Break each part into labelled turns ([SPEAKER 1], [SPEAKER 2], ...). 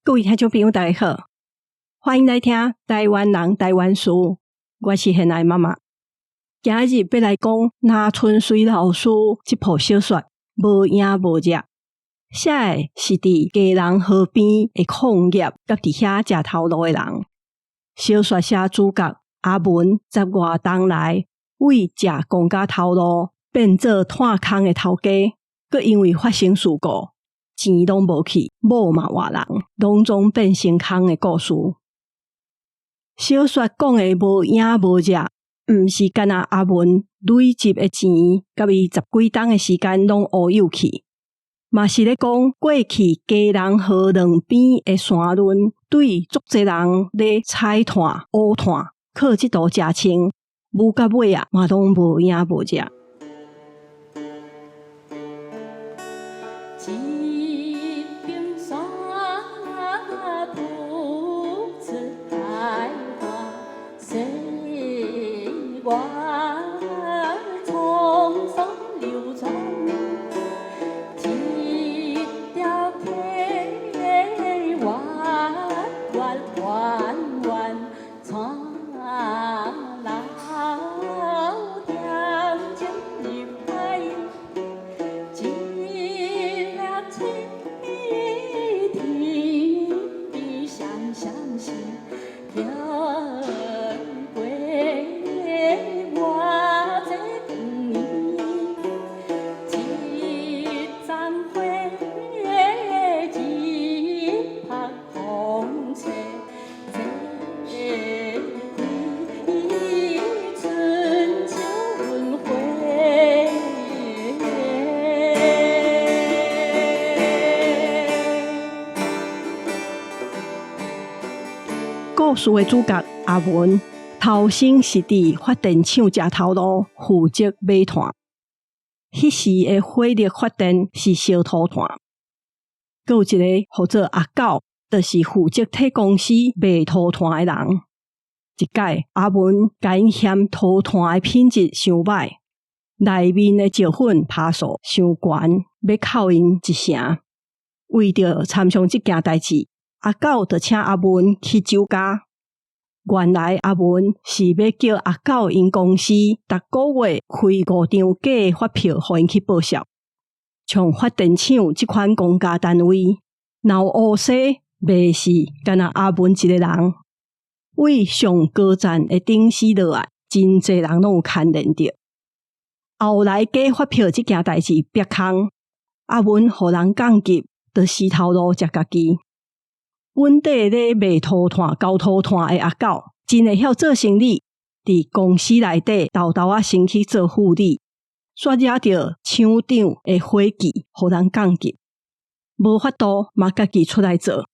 [SPEAKER 1] 各位聽眾朋友，大家好，歡迎來聽台灣人台灣事，我是現愛媽媽。今日欲來講林春水老師這部小說《無影無跡》，寫的是佇基隆河邊的礦業，佮佇遐食頭路的人。小說寫主角阿文十外冬來為食公家頭路，變做炭空的頭家，閣因為發生事故，錢攏無去，某嘛換人，攏總變成空的故事。小說講的無影無跡，毋是干焦阿文累積的錢，佮伊十幾冬的時間攏烏有去，嘛是咧講過去基隆河兩邊的山崙，對足濟人咧採炭、挖炭，靠這途食穿，母到尾啊嘛攏無影無跡。
[SPEAKER 2] 一邊山吐出開花，歲月滄桑流轉，一條溪彎彎彎彎帶老點情入海，一粒翠天邊閃閃閃，行過偌濟光年，一盞火，一曝風吹，這開春秋輪迴。
[SPEAKER 1] 故事的主角阿文，頭先是佇發電廠食頭路，負責買炭。彼時的火力發電是燒塗炭。閣有一个號做阿狗，就是負責替公司賣塗炭的人。一擺阿文共𪜶嫌塗炭的品質傷䆀，內面的石粉趴數傷懸，欲扣𪜶一成。為著參詳這件代誌，阿狗就請阿文去酒家。原來阿文是欲叫阿狗𪜶公司逐个月開五張假發票，予𪜶去報銷。像發電廠這款公家單位，若有烏西，袂是干焦阿文一个人。為上高層的頂死落來，真濟人攏有牽連著。後來假發票這件代誌煏空，阿文予人降級，就死頭路食家己。本底咧賣塗炭、交塗炭的阿狗，真會曉做生理，佇公司內底沓沓仔升去做副理，煞惹著廠長的火氣，予人降級，無法度嘛家己出來做。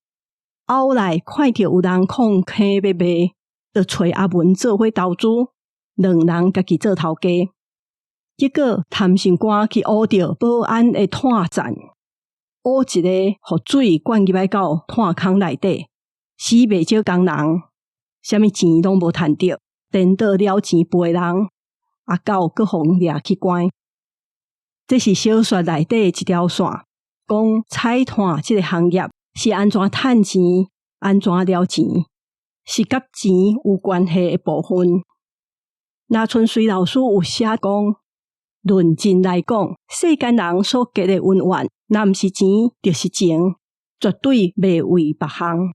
[SPEAKER 1] 後來看著有人礦坑欲賣，就揣阿文做伙投資，兩人家己做頭家。結果貪心肝去挖著保安的炭站，挖一個，予水灌入來到炭坑內底，死袂少工人，啥物錢攏無趁著，顛倒了錢賠人，阿狗閣予掠去關。這是小說內底一條線，講採炭這个行業是按怎趁錢，按怎了錢，是佮錢有關係的部分。林春水老師有寫講，論真來講，世間人所結的恩怨，若毋是錢，就是情，絕對袂為別項。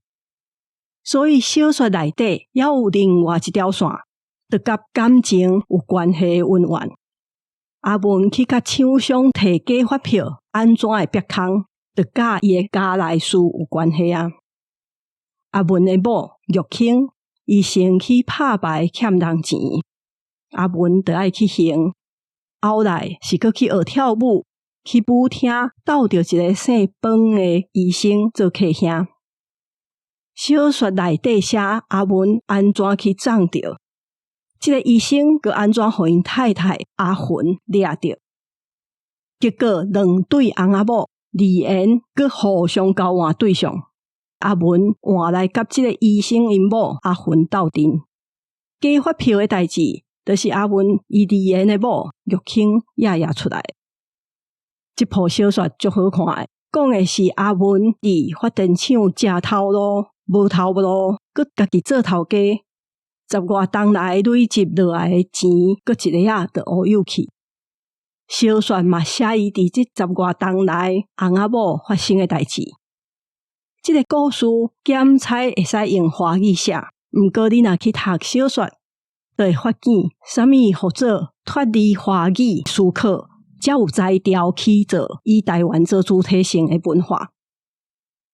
[SPEAKER 1] 所以小說內底猶有另外一條線，就佮感情有關係的恩怨。阿文去共廠商提假發票，按怎會煏空，就佮伊的家內事有關係啊。阿文的某玉卿，伊先去拍牌欠人錢，阿文就愛去還。後來是閣去學跳舞，去舞廳鬥著一个姓彭的醫生做客兄。小說內底寫阿文按怎去撞著，這个醫生閣按怎予𪜶太太阿雲掠著，結果兩對翁仔某離緣閣互相交換對象，阿文換來佮這个醫生𪜶某阿雲鬥陣。假發票的代誌，就是阿文伊離緣的某玉卿掖掖出來。這部小說足好看的，講的是阿文佇發電廠食頭路、無頭路，閣家己做頭家，十外冬來累積落來的錢，閣一下仔就烏有去。小說嘛寫伊佇這十外冬來翁仔某發生的代誌。這个故事檢採會使用華語寫，毋過你若去讀小說，就會發現啥物號做脫離華語思考，才有才調去做以台灣做主體性的文化。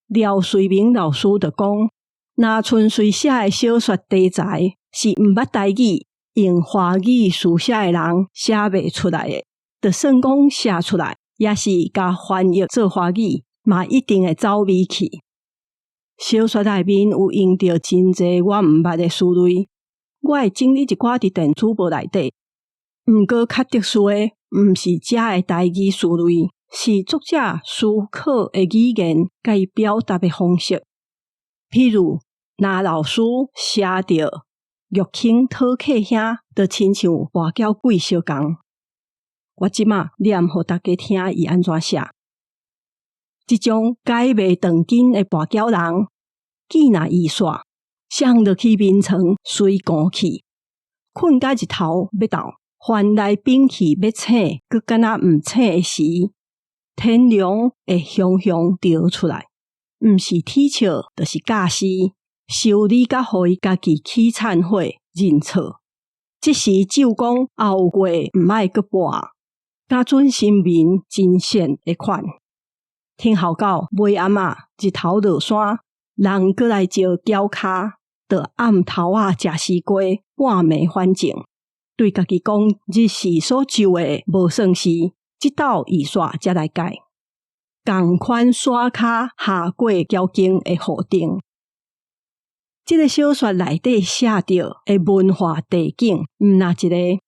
[SPEAKER 1] 廖瑞明老師就講，若純粹寫的小說題材是毋捌台語，用華語書寫的人寫袂出來的，就算講寫出來，也是共翻譯做華語，嘛一定會走味去。小說內面有用著真濟我毋捌的詞類，我會整理一寡佇電子報內底。毋過較特殊的，毋是遮的台語詞類，是作者思考的語言佮伊表達的方式。譬如，林老師寫著玉卿討客兄，就親像跋筊鬼相仝。我這馬念予大家聽，伊按怎寫？這種解袂斷筋的跋筊人，見若伊煞，雙落去眠床隨寒去，睏甲日頭欲斗，翻來反去欲醒，閣敢若毋醒的時，天龍會雄雄趒出來，毋是啼笑，就是教示，修理甲予伊家己起懺悔認錯。這時咒講後過毋愛閣跋，敢準神明真善的款。聽候到尾暗仔，日頭落山，人閣來招繳跤，就暗頭仔食西瓜，半暝反正，對家己講日時所咒的無算是，這斗伊煞才來改。仝款山跤下過繳間的雨頂。這个小說內底寫著的文化地景，毋若一个，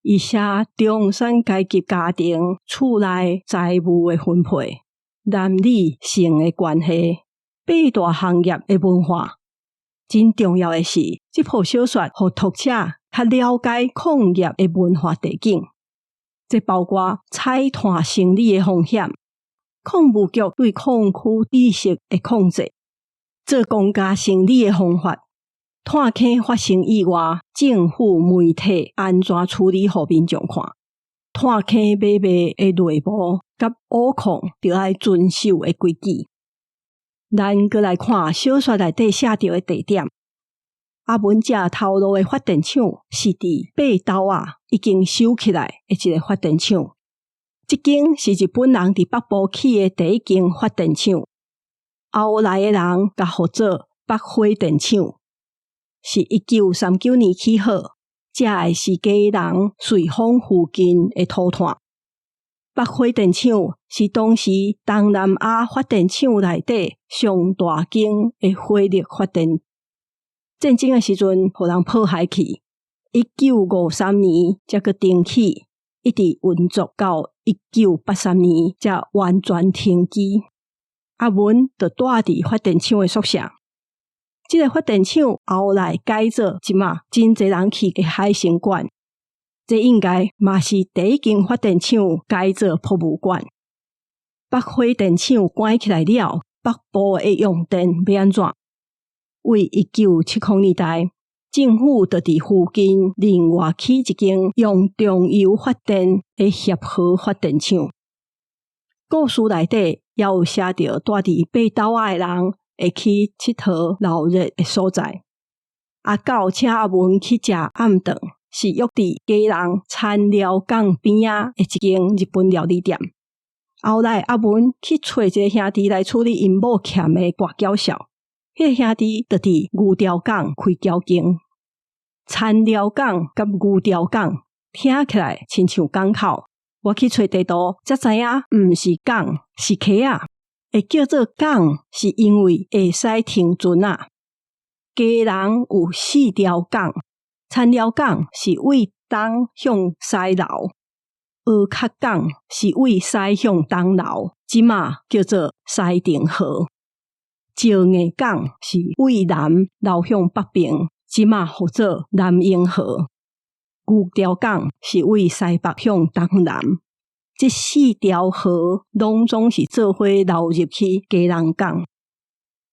[SPEAKER 1] 伊寫中產階級家庭厝內財務的分配。男女性的關係，八大行業的文化，真重要的是，這部小說予讀者較了解礦業的文化地景，這包括採炭生理的風險、礦務局對礦區知識的控制、做公家生理的方法、炭坑發生意外，政府媒體按怎處理予民眾看、炭坑買賣的內幕。佮挖礦著愛遵守的規矩。咱閣來看小說內底寫著的地點。阿文食頭路的發電廠是佇八斗仔已經收起來的一个發電廠。這間是日本人佇北部起的第一間發電廠。後來的人共號做北火電廠，是1939年起好，這的是基隆瑞豐附近的土炭。北火電廠是當時東南亞發電廠內底上大間的火力發電。戰爭的時陣，予人破壞去。1953年才閣重起，一直運作到1983年才完全停機。阿文就蹛佇發電廠的宿舍。這个發電廠後來改做這馬真濟人去的海生館。這應該嘛是第一間發電廠改做博物館。北火電廠關起來了，北部的用電欲按怎？為1970年代，政府就佇附近另外起一間用重油發電的協和發電廠。故事內底也有寫著，蹛佇八斗仔的人會去𨑨迌鬧熱的所在。阿狗請阿文去食暗頓，是約佇基隆田寮港邊仔的一間日本料理店。後來阿文去揣一个兄弟來處理𪜶某欠的跋筊數，彼个兄弟就佇牛寮港開筊間。田寮港佮牛寮港聽起來親像港口，我去揣地圖才知影，毋是港，是溪仔。會叫做港，是因為會使停船仔。基隆有四條港。田寮港是對東向西流，蚵殼港是對西向東流，這馬叫做西定河。石硬港是對南流向北邊，這馬號做南永河。牛寮港是對西北向東南。這四條河攏總是做伙流入去基隆港。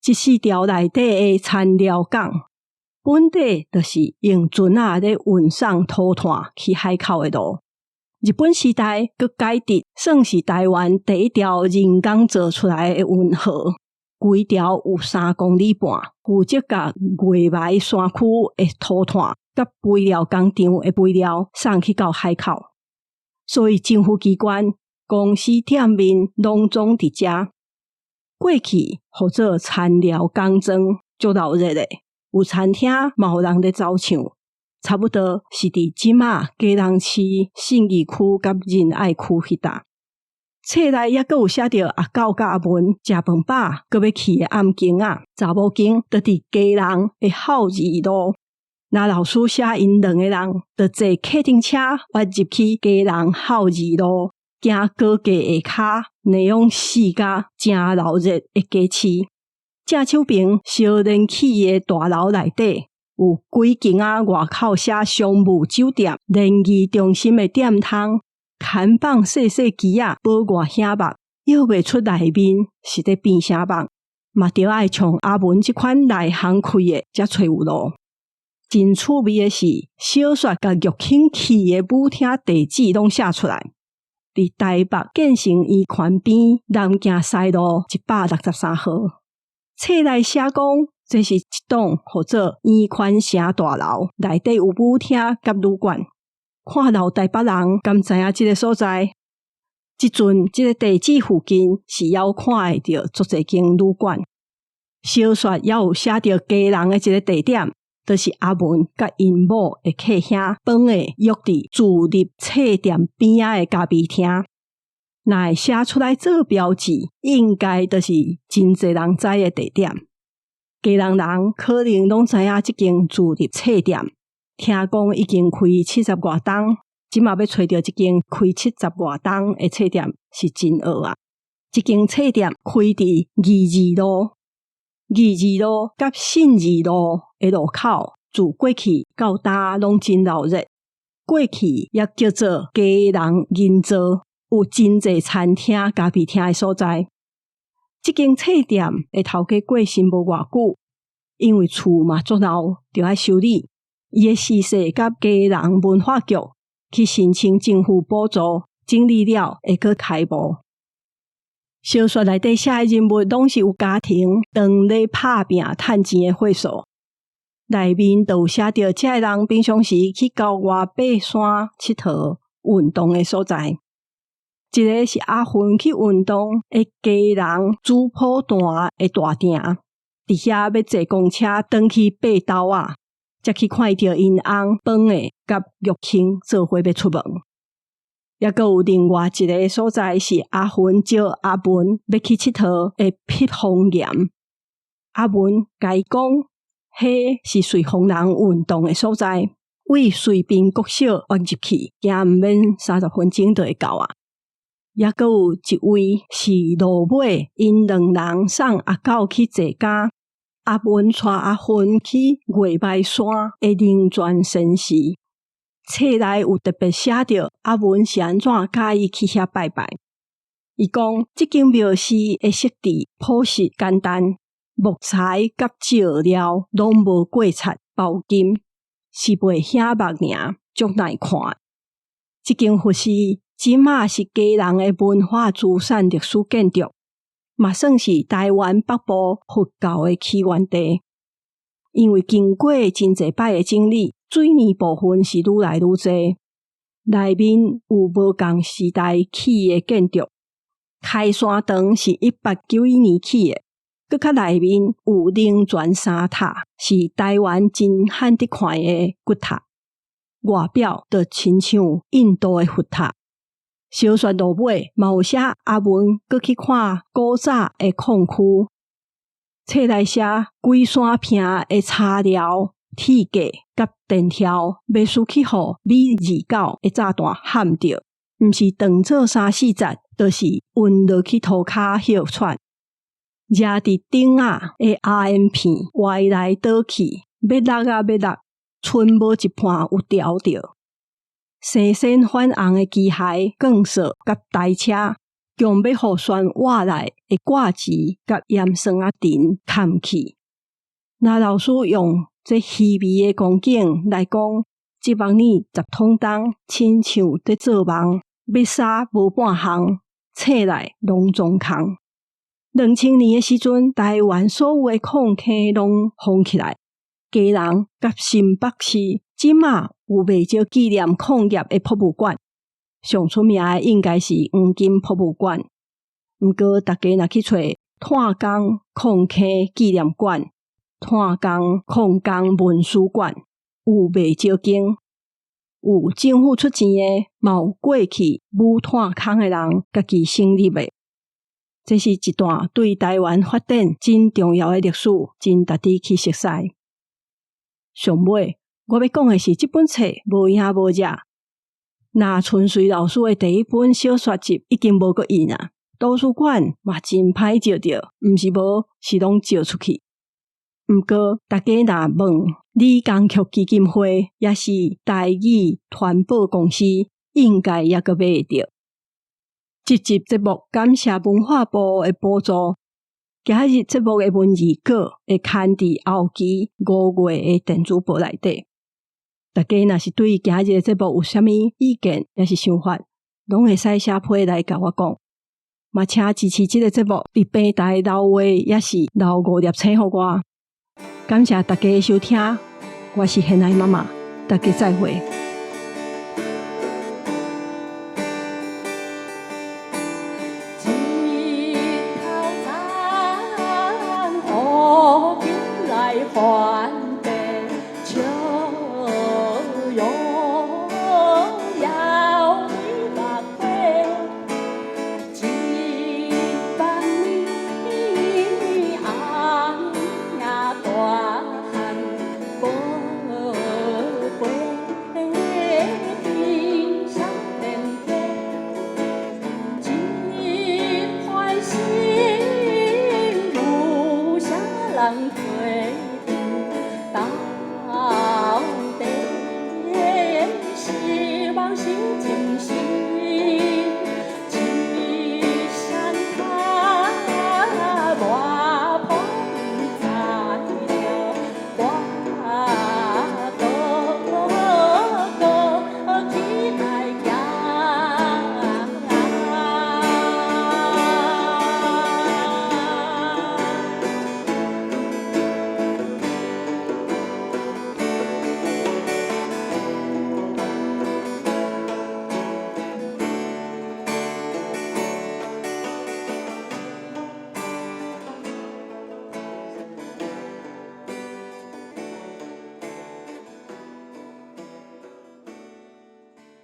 [SPEAKER 1] 這四條內底的田寮港，本底就是用船仔咧運送塗炭去海口的路。日本時代閣改制，算是台灣第一條人工造出來的運河，規條有3公里半，負責共月眉山區的塗炭佮肥料工廠的肥料送去到海口。所以政府機關、公司店面攏總佇遮。過去號做田寮港莊，足鬧熱的，有餐廳，嘛有人咧走唱，差不多是佇這馬基隆市信義區佮仁愛區彼搭。冊內猶閣有寫著阿狗佮阿文食飯飽，閣欲去的暗間仔，查某間就佇基隆的孝義路。那老師寫𪜶兩個人，就坐客運車躍入去基隆孝義路，行高架下跤，內往四甲誠鬧熱的街市。正手爿相連起的大樓內底，有幾間仔外口寫商務酒店、聯誼中心的店通，看板細細支仔，保外顯目，約袂出內面是咧變啥物，嘛著愛像阿文這款內行開的，才揣有路。真趣味的是，小說共玉卿去的舞廳地址攏寫出來，佇台北建成圓環邊南京西路163號。冊內寫講，這是一棟號做圓環城大樓，內底有舞廳佮旅館。看老台北人敢知影這个所在？這陣這个地址附近是猶看會著足濟間旅館。小說猶有寫著基隆的一个地點，就是阿文佮𪜶某的客兄飯會約佇自立冊店邊仔的咖啡廳。若會寫出來做標誌，應該就是真濟人知的地點。基隆人可能攏知影這間自立冊店，聽講已經開七十外冬，這馬欲揣著一間開七十外冬的冊店是真厄啊！這間冊店開佇義二路，義二路佮信義路的路口，自過去到今攏真鬧熱。過去也叫做基隆銀座，有真濟餐廳、咖啡廳的所在。這間冊店的頭家過身無偌久，因為厝嘛足老，著愛修理。伊的四世佮基隆文化局去申請政府補助，整理了會閣開幕。小說內底寫的人物攏是有家庭、當咧拍拚趁錢的歲數。內面就有寫著這个人平常時去郊外爬山、𨑨迌、運動的所在。一个是阿芬去運動的基隆主埔段的大埕，佇遐欲坐公車轉去爬斗仔，才去看著𪜶翁飯會佮玉卿做伙欲出門。猶閣有另外一个所在是阿芬招阿文欲去𨑨迌的避風岩。阿文共伊講，彼是隨風人運動的所在，位隨便國小躍入去，行毋免30分鐘就會到啊。猶閣有一位是路尾，𪜶兩人送阿狗去坐監，阿文帶阿芬去月眉山的靈泉仙寺。冊內有特別寫著阿文是按怎佮意去遐拜拜。伊講，這間廟寺的設置樸實簡單，木材佮石料攏無過漆包金，是袂顯目爾，足耐看。這間佛寺這馬是基隆的文化資產歷史建築，嘛算是台灣北部佛教的起源地。因為經過真濟擺的整理，水泥部分是愈來愈濟，內面有無仝時代起的建築。開山堂是1891年起的，閣較內面有靈泉三塔，是台灣真罕得看的骨塔，外表就親像印度的佛塔。小說落尾嘛有寫阿文閣去看古早的礦區，冊內寫龜山坪的柴寮、鐵架佮電柱，袂輸去予米29的炸彈撼著，毋是斷做三四節，就是暈落去塗跤歇喘。蜈佇頂仔的阿煙片歪來倒去，欲落啊欲落，賰無一伴有牢著。生鮮反紅的機械鋼索佮台車，強欲予旋斡內的掛錢佮鹽酸仔藤崁去。若老師用這稀微的光景來講，這目呢10桶重，親像佇做夢，欲殺無半項，醒來攏總空。2000年的時陣，台灣所有的礦坑攏封起來，基隆佮新北市這馬有袂少紀念礦業的博物館，上出名的應該是黃金博物館。毋過大家若去揣炭崗礦坑紀念館、炭崗礦工文史館，有袂少間。有政府出錢的，嘛有過去舞炭空的人家己成立的。這是一段對台灣發展真重要的歷史，真值得去熟悉。上尾，我欲講的是這本冊無影無跡。那春水老師的第一本小說集已經無閣印啊，圖書館嘛真歹借著，毋是無，是攏借出去。毋過，大家若問李江曲基金會，抑是台語傳播公司，應該猶閣買會著。這集節目感謝文化部的補助。今日節目的文字稿會刊佇後期5月的電子報內底。大家若是對今日的節目有啥物意見，抑是想法，攏會使寫批來共我講。嘛，請支持這个節目，佇平台留話，抑是留五粒星予我。感謝大家的收聽，我是現愛媽媽，大家再會。
[SPEAKER 2] 一頭鬃，烏金來還白笑容，搖目花，一放年，紅領大漢寶貝，天上天地，一塊心，有啥人。